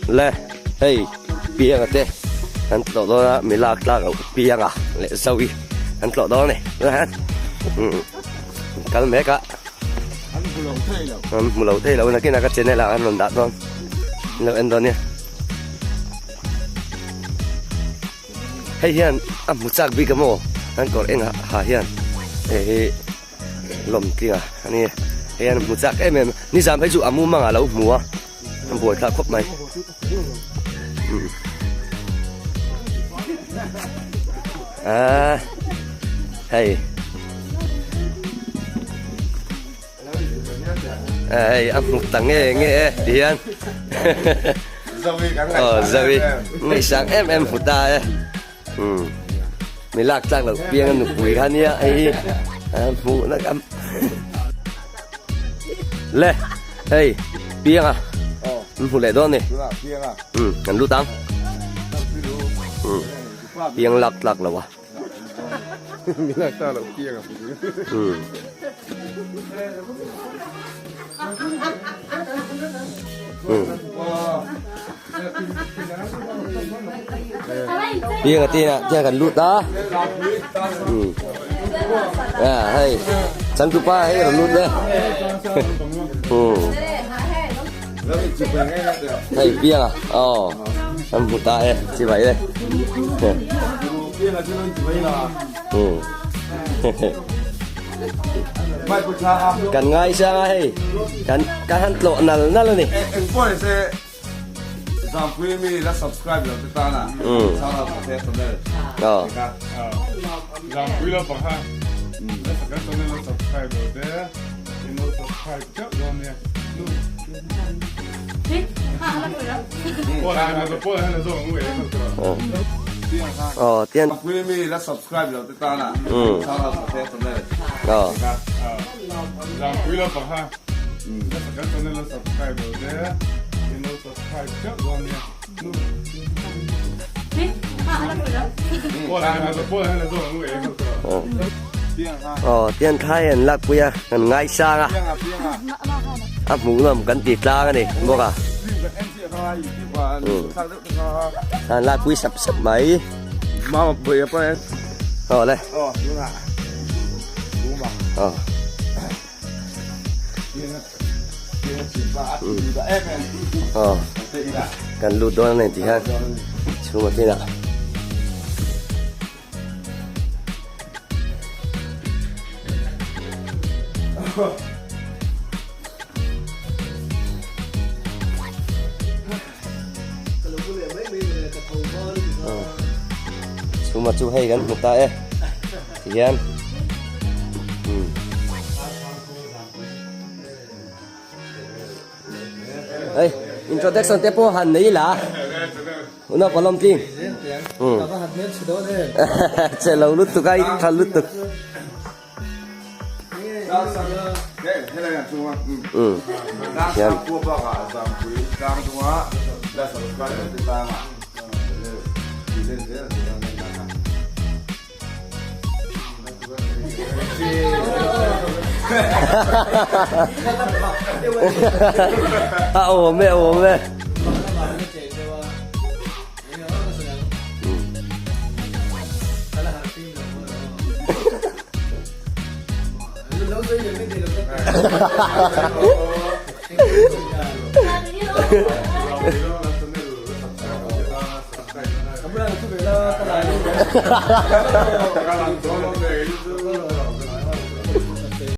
Le hei pianga te an tlawh dawn a mi lak tlak loh pianga leh zoe an tlawh dawn a ni tunah hian umm kal mek a an hmu lo thei lo an hmu lo thei lo nakinah ka channel ah an rawn dah dawn an lo en dawn nia hei hian a hmu chak bik a maw an kawr engah ha hian hei hi. Lawm tlinga a ni hei an hmu chak em em nizan phei chu a mumang ah lo hmu a a buai thlak khawp mai ah hei hei a hmu ta nge nge e ti hian aw zawi ngaihsang em em hmu ta e. Umm mi lak tlak loh piang a nupui kha nia hei hi a hmuh na kam le hei pianga an hmu leh dawn ni umm kan lut ang umm piang lak tlak lo a mi lak tlak loh piang a umm umm. Piang a tina tia kan lut a um à hei changtupa hei rawn lut le um hei piang a aw an hmu ta e chi vai le um kan ngai sang a hei kan kan han tlawh nal nal a ni. Zampui mi la subscribe lo te tan a channel ka hre channel ka. Zampui la bang ha la saka channel la subscribe lo te in lo subscribe chauh dawn nia. Zampui mi la subscribe lo te tan a channel ka hre channel ka. Zampui la bang ha la saka channel la subscribe lo te in lo subscribe chauh dawn nia. Aw tian thlai an lakpui a kan ngaisang a a hmuh nuam kan ti tlang a ni bawk a an lakpui sap sap mai aw le aw. Aw kan lut dawn a ni tih hian chhung a tinah chhuma chu hei kan hmu ta e ti hian Hey, introduction te pawh han nei la. Una kolom tling. Ka va han hmel chhe dawn em. Che lo lutuk a, i tha lutuk. A awm e, a awm e.